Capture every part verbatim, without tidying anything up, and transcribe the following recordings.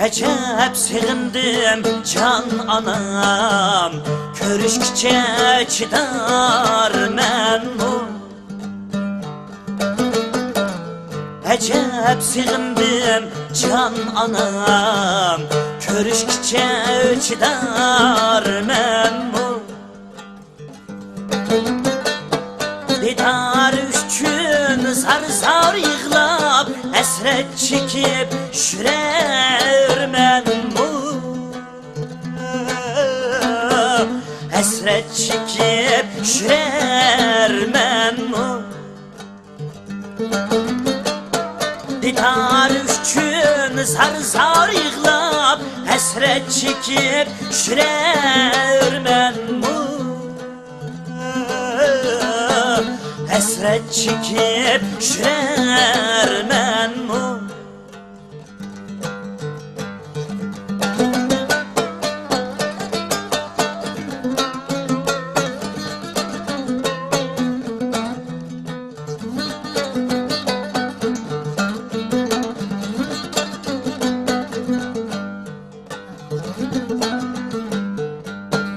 ئەجەب سېغىندىم جان ئانام، كۆرۈشكىچە چىدارمەنمۇ؟ ئەجەب سېغىندىم جان ئانام، كۆرۈشكىچە چىدارمەنمۇ؟ دىدار ئۈچۈن زار-زار يىغلاپ، ھەسرەت چېكىپ يۈرەرمەنمۇ؟ ھەسرەت چېكىپ يۈرەرمەنمۇ؟ دىدار ئۈچۈن زار-زار يىغلاپ، ھەسرەت چېكىپ يۈرەرمەنمۇ؟ ھەسرەت چېكىپ يۈرەرمەنمۇ؟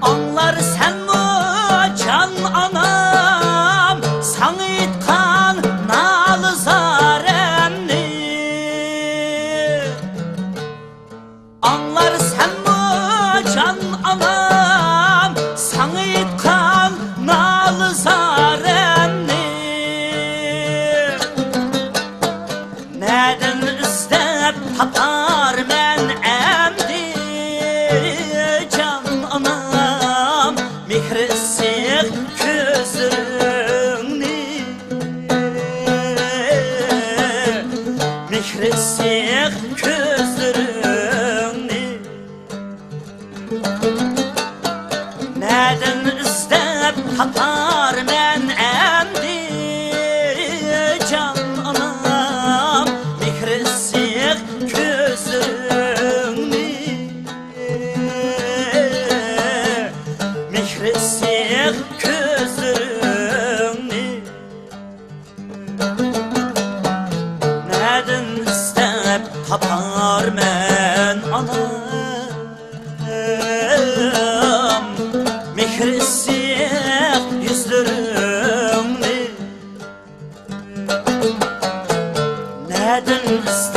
ئاڭلارسەنمۇ جان ئانام، ساڭا ئېيتقان نالە زارەمنى؟ ئاڭلارسەنمۇ جان ئانام، ساڭا ئېيتقان نالە زارەمنى؟ نەدىن ئىزدەپ تاپارمەن ئەمدى جان ئانام، مېھرى ئىسسىق كۆزلىرىڭنى؟ مېھرى ئىسسىق كۆزلىرىڭنى. نەدىن ئىزدەپ تاپارمەن ئەمدى جان ئانام، مېھرى ئىسسىق كۆزلىرىڭنى؟ مېھرى ئىسسىق كۆزلىرىڭنى. نەدىن ئىزدەپ تاپارمەن ئانام، مېھرى ئىسسىق يۈزلىرىڭنى؟ نەدىن ئىزدەپ